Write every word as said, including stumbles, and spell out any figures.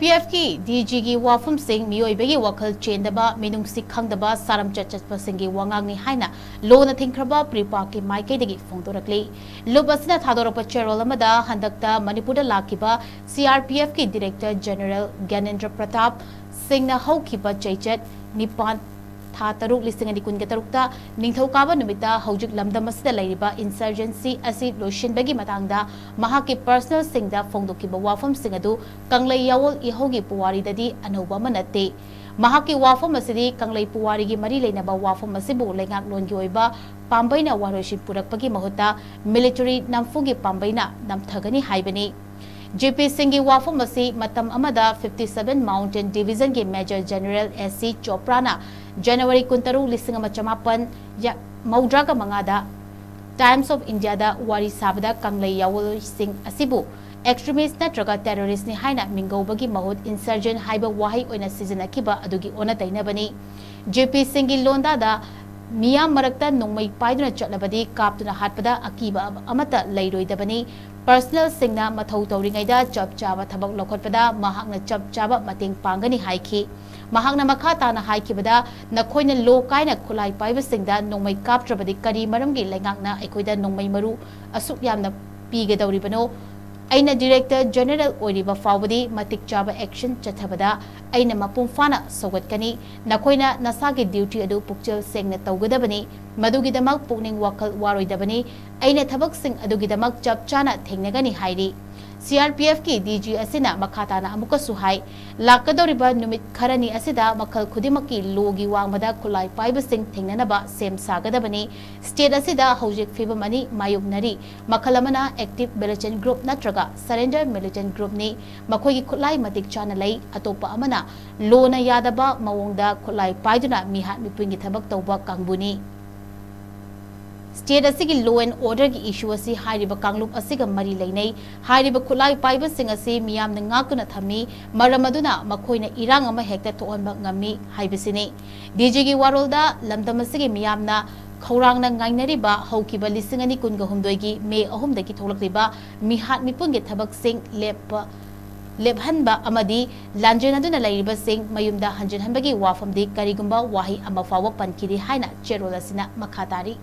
ꯄꯤ ꯑꯦꯐꯀꯤ ꯗꯤ ꯖꯤꯒꯤ ꯋꯥꯐꯝꯁꯤꯡ ꯃꯤꯑꯣꯏꯕꯒꯤ ꯋꯥꯈꯜ ꯆꯦꯟꯗꯕ, ꯃꯤꯅꯨꯡꯁꯤ ꯈꯪꯗꯕ, ꯁꯥꯔꯝꯆꯠ ꯆꯠꯄꯁꯤꯡꯒꯤ ꯋꯥꯉꯥꯡꯅꯤ ꯍꯥꯏꯅ ꯂꯣꯅ ꯊꯤꯡꯈ꯭ꯔꯕ ꯄ꯭ꯔꯤꯄꯥꯛꯀꯤ ꯃꯥꯏꯀꯩꯗꯒꯤ ꯐꯣꯡꯗꯣꯔꯛꯂꯤ꯫ ꯂꯨꯞ ꯑꯁꯤꯅ ꯊꯥꯗꯣꯔꯛꯄ ꯆꯦꯔꯣꯜ ꯑꯃꯗ ꯍꯟꯗꯛꯇ ꯃꯅꯤꯄꯨꯔꯗ ꯂꯥꯛꯈꯤꯕ ꯁꯤ ꯑꯥꯔ ꯄꯤ ꯑꯦꯐꯀꯤ ꯗꯤꯔꯦꯛꯇꯔ ꯖꯦꯅꯔꯦꯜ ꯒ꯭ꯌꯥꯅꯦꯟꯗ꯭ꯔ ꯄ꯭ꯔꯇꯥꯞ ꯁꯤꯡꯅ ꯍꯧꯈꯤꯕ ꯆꯩꯆꯠ ꯅꯤꯄꯥꯟ ꯊꯥ ꯇꯔꯨꯛ, ꯂꯤꯁꯤꯡ ꯑꯅꯤ ꯀꯨꯟꯒ ꯇꯔꯨꯛꯇ ꯅꯤꯡꯊꯧꯀꯥꯕ ꯅꯨꯃꯤꯠꯇ ꯍꯧꯖꯤꯛ ꯂꯝꯗꯝ ꯑꯁꯤꯗ ꯂꯩꯔꯤꯕ insurgency ꯑꯁꯤ ꯂꯣꯏꯁꯤꯟꯕꯒꯤ ꯃꯇꯥꯡꯗ ꯃꯍꯥꯛꯀꯤ personal ꯁꯤꯡꯗ ꯐꯣꯡꯗꯣꯛꯈꯤꯕ ꯋꯥꯐꯝꯁꯤꯡ ꯑꯗꯨ ꯀꯪꯂꯩ ꯌꯥꯋꯣꯜ ꯏꯍꯧꯒꯤ ꯄꯨꯋꯥꯔꯤꯗꯗꯤ ꯑꯅꯧꯕ ꯑꯃ ꯅꯠꯇꯦ꯫ ꯃꯍꯥꯛꯀꯤ ꯋꯥꯐꯝ ꯑꯁꯤꯗꯤ ꯀꯪꯂꯩ ꯄꯨꯋꯥꯔꯤꯒꯤ ꯃꯔꯤ ꯂꯩꯅꯕ ꯋꯥꯐꯝ ꯑꯁꯤꯕꯨ ꯂꯩꯉꯥꯛꯂꯣꯟꯒꯤ ꯑꯣꯏꯕ ꯄꯥꯝꯕꯩꯅ ꯋꯥꯔꯣꯏꯁꯤꯟ ꯄꯨꯔꯛꯄꯒꯤ ꯃꯍꯨꯠꯇ military ꯅꯝꯐꯨꯒꯤ ꯄꯥꯝꯕꯩꯅ ꯅꯝꯊꯒꯅꯤ ꯍꯥꯏꯕꯅꯤ꯫ ꯖꯤ ꯄꯤ ꯁꯤꯡꯒꯤ ꯋꯥꯐꯝ ꯑꯁꯤ ꯃꯇꯝ ꯑꯃꯗ fifty seven Mountain Division ꯒꯤ Major General S C Chopraꯅ January ꯀꯨꯟꯇꯔꯨꯛ, ꯂꯤꯁꯤꯡ ꯑꯃ ꯆꯃꯥꯄꯟ ꯃꯧꯗ꯭ꯔꯥꯒ ꯃꯉꯥꯗ Times of Indiaꯗ ꯋꯥꯔꯤ ꯁꯥꯕꯗ ꯀꯪꯂꯩ ꯌꯥꯋꯣꯜꯁꯤꯡ ꯑꯁꯤꯕꯨ extremist ꯅꯠꯇ꯭ꯔꯒ terroristꯅꯤ ꯍꯥꯏꯅ ꯃꯤꯡꯒꯧꯕꯒꯤ ꯃꯍꯨꯠ insurgent ꯍꯥꯏꯕ ꯋꯥꯍꯩ ꯑꯣꯏꯅ ꯁꯤꯖꯤꯟꯅꯈꯤꯕ ꯑꯗꯨꯒꯤ ꯑꯣꯟꯅ ꯇꯩꯅꯕꯅꯤ꯫ ꯖꯤ ꯄꯤ ꯁꯤꯡꯒꯤ ꯂꯣꯟꯗꯥꯗ ꯃꯤꯌꯥꯝ ꯃꯔꯛꯇ ꯅꯣꯡꯃꯩ ꯄꯥꯏꯗꯨꯅ ꯆꯠꯂꯕꯗꯤ ꯀꯥꯞꯇꯨꯅ ꯍꯥꯠꯄꯗ ꯑꯀꯤꯕ ꯑꯃꯠꯇ ꯂꯩꯔꯣꯏꯗꯕꯅꯤ꯫ Personnelꯁꯤꯡꯅ ꯃꯊꯧ ꯇꯧꯔꯤꯉꯩꯗ ꯆꯞ ꯆꯥꯕ ꯊꯕꯛ ꯂꯧꯈꯠꯄꯗ ꯃꯍꯥꯛꯅ ꯆꯞ ꯆꯥꯕ ꯃꯇꯦꯡ ꯄꯥꯡꯒꯅꯤ ꯍꯥꯏꯈꯤ꯫ ꯃꯍꯥꯛꯅ ꯃꯈꯥ ꯇꯥꯅ ꯍꯥꯏꯈꯤꯕꯗ, ꯅꯈꯣꯏꯅ ꯂꯣ ꯀꯥꯏꯅ ꯈꯨꯠꯂꯥꯏ ꯄꯥꯏꯕꯁꯤꯡꯗ ꯅꯣꯡꯃꯩ ꯀꯥꯞꯇ꯭ꯔꯕꯗꯤ ꯀꯔꯤ ꯃꯔꯝꯒꯤ ꯂꯩꯉꯥꯛꯅ ꯑꯩꯈꯣꯏꯗ ꯅꯣꯡꯃꯩ ꯃꯔꯨ ꯑꯁꯨꯛ ꯌꯥꯝꯅ ꯄꯤꯒꯗꯧꯔꯤꯕꯅꯣ? ꯑꯩꯅ Director General ꯑꯣꯏꯔꯤꯕ ꯐꯥꯎꯕꯗꯤ ꯃꯇꯤꯛ ꯆꯥꯕ action ꯆꯠꯊꯕꯗ ꯑꯩꯅ ꯃꯄꯨꯡ ꯐꯥꯅ ꯁꯧꯒꯠꯀꯅꯤ꯫ ꯅꯈꯣꯏꯅ ꯅꯁꯥꯒꯤ duty ꯑꯗꯨ ꯄꯨꯛꯆꯦꯜ ꯁꯦꯡꯅ ꯇꯧꯒꯗꯕꯅꯤ꯫ ꯃꯗꯨꯒꯤꯗꯃꯛ ꯄꯨꯛꯅꯤꯡ ꯋꯥꯈꯜ ꯋꯥꯔꯣꯏꯗꯕꯅꯤ꯫ ꯑꯩꯅ ꯊꯕꯛꯁꯤꯡ ꯑꯗꯨꯒꯤꯗꯃꯛ ꯆꯞ ꯆꯥꯅ ꯊꯦꯡꯅꯒꯅꯤ ꯍꯥꯏꯔꯤ꯫ ꯁꯤ ꯑꯥꯔ ꯄꯤ ꯑꯦꯐꯀꯤ ꯗꯤ ꯖꯤ ꯑꯁꯤꯅ ꯃꯈꯥ ꯇꯥꯅ ꯑꯃꯨꯛꯀꯁꯨ ꯍꯥꯏ, ꯂꯥꯛꯀꯗꯧꯔꯤꯕ ꯅꯨꯃꯤꯠ ꯈꯔꯅꯤ ꯑꯁꯤꯗ ꯃꯈꯜ ꯈꯨꯗꯤꯡꯃꯛꯀꯤ ꯂꯣꯒꯤ ꯋꯥꯡꯃꯗ ꯈꯨꯠꯂꯥꯏ ꯄꯥꯏꯕꯁꯤꯡ ꯊꯦꯡꯅꯅꯕ ꯁꯦꯝ ꯁꯥꯒꯗꯕꯅꯤ꯫ State ꯑꯁꯤꯗ ꯍꯧꯖꯤꯛ ꯐꯤꯚꯝ ꯑꯅꯤ ꯃꯥꯌꯣꯛꯅꯔꯤ꯫ ꯃꯈꯜ ꯑꯃꯅ active militant group ꯅꯠꯇ꯭ꯔꯒ surrender militant groupꯅꯤ꯫ ꯃꯈꯣꯏꯒꯤ ꯈꯨꯠꯂꯥꯏ ꯃꯇꯤꯛ ꯆꯥꯅ ꯂꯩ꯫ ꯑꯇꯣꯞꯄ ꯑꯃꯅ ꯂꯣꯅ ꯌꯥꯗꯕ ꯃꯑꯣꯡꯗ ꯈꯨꯠꯂꯥꯏ ꯄꯥꯏꯗꯨꯅ ꯃꯤꯍꯥꯠ ꯃꯤꯄꯨꯟꯒꯤ ꯊꯕꯛ ꯇꯧꯕ ꯀꯥꯡꯕꯨꯅꯤ꯫ State ꯑꯁꯤꯒꯤ law and orderꯒꯤ issue ꯑꯁꯤ ꯍꯥꯏꯔꯤꯕ ꯀꯥꯡꯂꯨꯞ ꯑꯁꯤꯒ ꯃꯔꯤ ꯂꯩꯅꯩ꯫ ꯍꯥꯏꯔꯤꯕ ꯈꯨꯠꯂꯥꯏ ꯄꯥꯏꯕꯁꯤꯡ ꯑꯁꯤ ꯃꯤꯌꯥꯝꯅ ꯉꯥꯛꯇꯨꯅ ꯊꯝꯃꯤ, ꯃꯔꯝ ꯑꯗꯨꯅ ꯃꯈꯣꯏꯅ ꯏꯔꯥꯡ ꯑꯃ ꯍꯦꯛꯇ ꯊꯣꯛꯍꯟꯕ ꯉꯝꯃꯤ ꯍꯥꯏꯕꯁꯤꯅꯤ꯫ ꯗꯤ ꯖꯤꯒꯤ ꯋꯥꯔꯣꯜꯗ ꯂꯝꯗꯝ ꯑꯁꯤꯒꯤ ꯃꯤꯌꯥꯝꯅ ꯈꯧꯔꯥꯡꯅ ꯉꯥꯏꯅꯔꯤꯕ ꯍꯧꯈꯤꯕ ꯂꯤꯁꯤꯡ ꯑꯅꯤ ꯀꯨꯟꯒ ꯍꯨꯝꯗꯣꯏꯒꯤ ꯃꯦ ꯑꯍꯨꯝꯗꯒꯤ ꯊꯣꯛꯂꯛꯂꯤꯕ ꯃꯤꯍꯥꯠ ꯃꯤꯄꯨꯟꯒꯤ ꯊꯕꯛꯁꯤꯡ ꯂꯦꯞꯄ ꯂꯦꯞꯍꯟꯕ ꯑꯃꯗꯤ ꯂꯥꯟꯖꯦꯟꯅꯗꯨꯅ ꯂꯩꯔꯤꯕꯁꯤꯡ ꯃꯌꯨꯝꯗ ꯍꯟꯖꯤꯟꯍꯟꯕꯒꯤ ꯋꯥꯐꯝꯗꯤ ꯀꯔꯤꯒꯨꯝꯕ ꯋꯥꯍꯩ ꯑꯃ ꯐꯥꯎꯕ ꯄꯟꯈꯤꯗꯦ ꯍꯥꯏꯅ ꯆꯦꯔꯣꯜ ꯑꯁꯤꯅ ꯃꯈꯥ ꯇꯥꯔꯤ꯫